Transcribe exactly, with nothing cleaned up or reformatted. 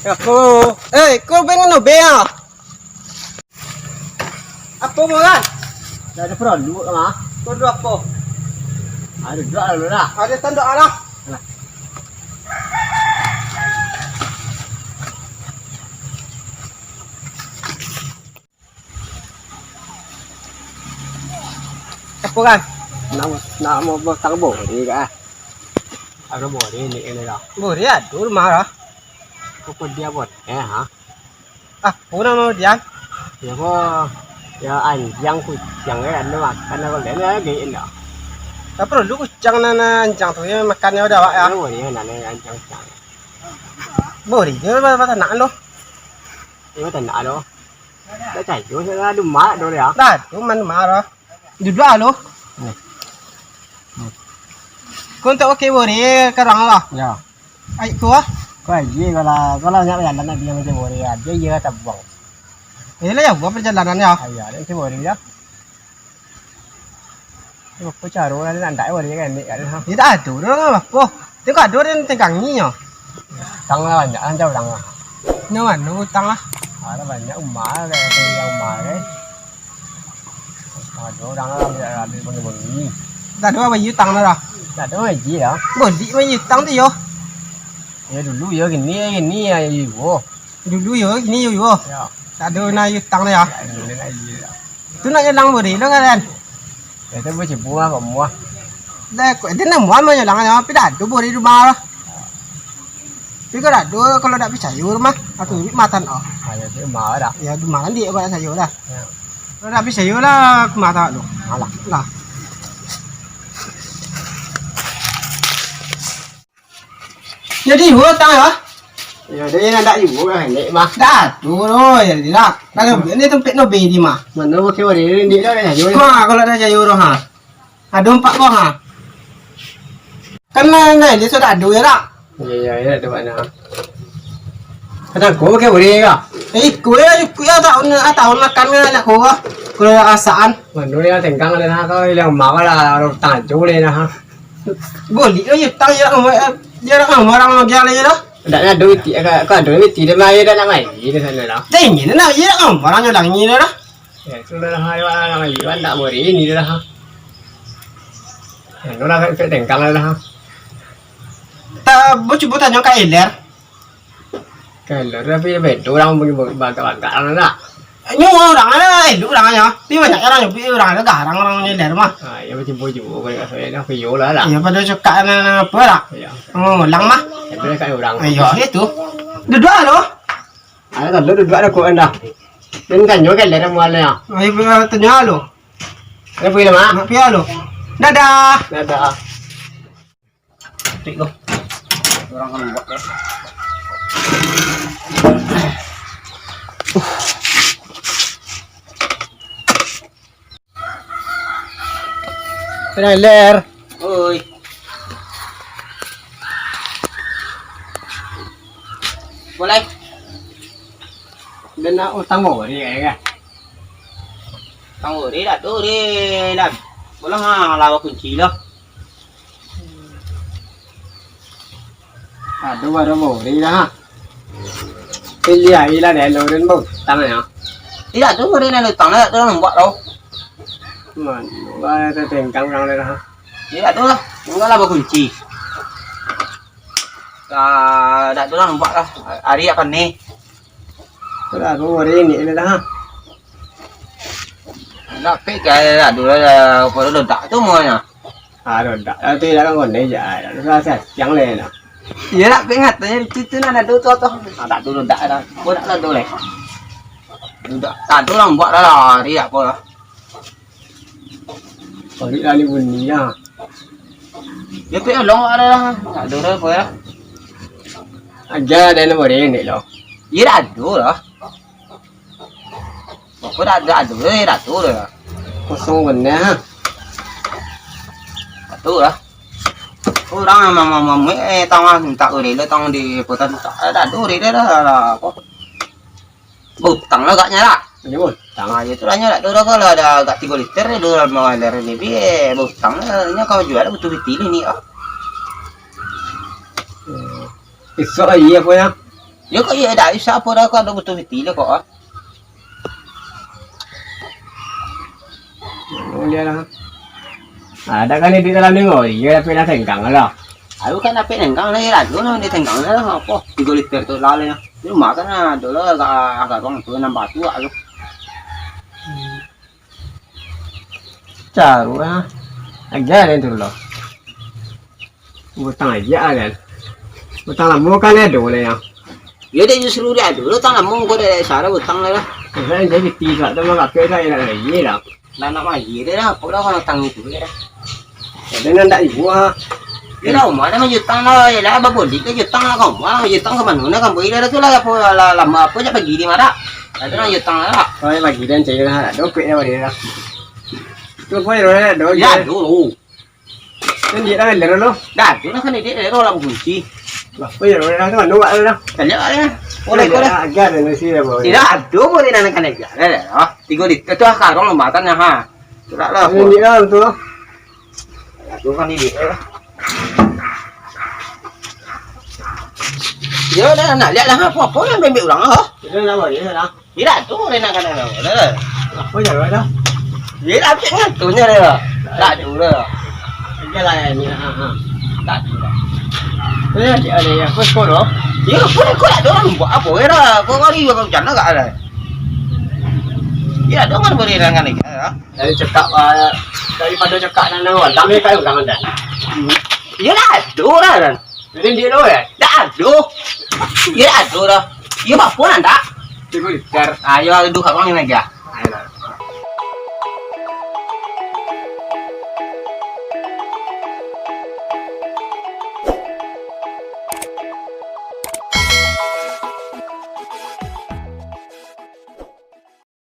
Aku, eh, kau pengen no be ah? Apa, Moran? Dah ada perlu, mah. Perlu apa? Ada doa dulu lah. Ada tanda lah. Alah. Apa kan? Nak, nak mau buat tak boleh kah? Ada boleh ni, ini lah. Boleh, ada rumah lah. Apa dia buat? Eh, ha? Ah, apa nama dia? Ya, apa? Ya, anjang, kucang, ya, anda makan apa, dia lagi, indah. Tak perlu kucang, nana, anjang tu, ya, makannya udah, Wak, ya? Ya, boleh, ya, nana, anjang, kucang. Boleh, dia apa, apa, tak nak, lo. Ya, tak nak, lo. Dah cayo, saya dah marah dah. Dah, tu mana marah. Duduk ah, lo. Hmm. Hmm. Kau tak pakai bori, karang lah. Ya. Ai, kau ah? Kau aje kalau, kalau nak jalan nak bilang macam bori, dia iya tak buang. Yalah, ya, buat perjalanan ya. Ah, iya, dia macam bori ya. Apa caro lah, dia nak bori kan, ni kan, ha? Dia tak ada, dia orang apa? Tengok ada dia tengkangi ya. Utang lah banyak lah, utang lah. Nyo mano utang lah? Ada banyak umah, kayak yang umah, kan? Ada orang lah, ambil, ambil bunyi-bunyi. Tak ada apa utang dah. Tak ada aja ya. Bodi apa utang tu yo? Ya dulu ya, gini ya, gini ya, yo. Dulu yo, gini yo, yo. Ya. Tak ada nak utang dah ya. Tak ada nak, iya. Tu nak nyelang bodi lo kan? Ya, tu bercebur lah, kok muah. Dah, kok dia nak muah menyelang nya, tapi dah ada bodi rumah lah. Tapi kalau dak ado, kalau dak picayo mah, aku urip matan oh. Ha, yo, tu mah dah. Ya, di mana dia kalau dak sayo dah. Ya. Kalau dak picayo lah, aku matan tu. Alah, lah. Jadi, utang ya? Ya, dia nak dak ibu lah, nek mah. Dah, tu, oh, ya, dah. Kalau ni tempat no be di mah. Mana okey, boleh, ni dah, dah, dah. Ha, kalau dak sayo dah, ha. Ado empat buah, ha. Kan lain-lain, dia sudah ado, ya tak? Iya, iya, iya, ado banyak. Kadang kau pakai boleh kah? Eh, kau ya, kau ya, tahun, ah, tahun makan kan anak kau, ah. Kalau yang asaan. Mana yang tengkang ada nak kau, yang mau lah, orang tangan boleh nah. Boleh lah, ya, tak, ya, orang, ya, orang, orang lagi ada, ya, dah. Dak ado iti, kau, kau ado iti, dia main, dia nak main, dia sana lah. Dah, ini nak, ya, orang yang lagi dah. Ya, itu lah, hai, wah, hai, wah, ndak boleh ini lah. Ya, itu lah, kayak tengkang lah. Tak, bu, cuba tanya Kak Eler. Kak Eler, tapi beda orang punya bagak-bagak lah, nak. Nyo orang lah, elok orang nya. Tapi banyak orang nyo, tapi orang ada garang orang Eler mah. Ah, ya, cuba-cuba, kalau kat saya dah, aku yo lah, lah. Ya, pada cakap nak, nak apa lah. Ya. Oh, lang mah. Ya, boleh kat orang. Ayo, itu. Duduk lah, lo. Ayo, tak duduk, duduk ada kok anda. Dan tanyo kan, dah mual ya. Ayo, tanyo lo. Nak pergi lah, Mak? Nak pergi lo. Dadah. Dadah. Tik lo. Orang kan buat ya. Kena ler. Oi. Boleh. Dia nak utang bori, ya, kan? Utang bori dah tu, deh, dah. Boleh, ha, lawa kunci lah. Aduh, aduh, bori dah, ha. Pilih aja lah, deh, lo, dan bau. Tangan, ya. Tidak tu, bori nak utang lah, tu nampak tau. Mana, lah, ada tengkang orang dah, ha. Tidak tu lah, enggak lah, bakunci. Ah, dak tu lah nampak lah. Ari akan ni. Lah, aku hari ni lah dah. Nak pik kaya dak tu lah, kalau dak tu maunya. Ah, dak. Ah, tu dak kan kau ni je. Dak tu lah, siang leh lah. Ya, nak pik ngat tanya tu, tu nak dak tu, tu, tu. Ah, dak tu dak dah. Kau dak dak tu leh. Dak, dak tu lah nampak dah lah, ari apa lah. Parik lah ni bunyi lah. Ya, tapi long ada lah. Tak ada orang apa ya. Aja ada yang boleh ni lo. Ya, tak ada lah. Apa tak ada, ada, eh, tak ada lah. Kosong benar, ha? Tak ada lah. Orang memang, memang, eh, tang lah, minta urila, tang di putar, tak ada, tak ada urila dah, dah, apa. Utang lah agaknya lah. Ini utang. Ah, ya itulah nyo, dak ado kalau ada agak tigo liter, dua mau liter ni, bi, eh, utang lah, nyo kalau jual butuh piti ni, ah. Hmm. Esok lagi apa ya? Yo kok iyo dak bisa apo dah, kok ado butuh piti lah kok. Oh, iyo lah. Ado kan di dalam dengo, iyo tapi lah tenggang lah. Aku kan dapek tenggang lah, iyo lah, tu lah di tenggang lah, apo, tigo liter tu lah, lah. Di rumah kan ado lah, agak, agak kurang tu, nambah tu lah, tu. Caro lah. Agiah den tu lo. Utang agiah lah den. Utang lamo kan ado lah, yo. Yo, dek justru dek ado lo utang lamo, kok dek sara utang lah. Kan jadi piti surat tu mah pakai dah, enak lagi dah. Lah nak bayar dek lah, apo lah kalau utang itu dek lah. Jadi nan dak ibu ha. Yo lah, umah dah manjutang lah, yo lah, babolik ka jutang lah, ka umah lah, jutang ka mano nah, ka buai lah tu lah, apo lah, lamo apo jak pagi di marak. Lah tu lah jutang lah. Oh, yo pagi den cari lah, ado kuik dah balik lah. Tu apo yo lah, ado Yo, je. Ado. Kan dia dah ler lo. Dah, tu lah kan dia ler lah bakunci. Apo yo lah, tu mano buat lah. Cari lah. Boleh, boleh. Agiah den isi lah, boy. Tidak ado boleh nak kan agiah. Dah, dah, dah. Tigo liter tu lah karung lambatan lah, ha. Tu lah lah. Ini dia lah tu. Aduh, kan ini. Yo, dah, nak lihat lah, apo-apo lah bebek urang lah. Yo, dah, dah, dah. Tidak ado, dah, nak kena dah, dah. Apo yo, dah? Yo, dah, cek ngantunyo dah. Tak ado dah. Agiah lah ini, ha, ha. Tak ado dah. Yo, dia ada yang first call, oh. Yo, pun kau tak ado urang buat apo yo dah. Kau kali juga kau jalan gak ada. Yo, ado kan boleh dengan ni, ya. Dari cekak, ah, daripado cekak nan awak, kami kayo urang ado. Yo lah, ado lah, Dan. Jadi dia lo ya? Dak ado. Yo dak ado dah. Yo, apo nan dak? Tigo liter. Ayo, ado duo urang nan agiah.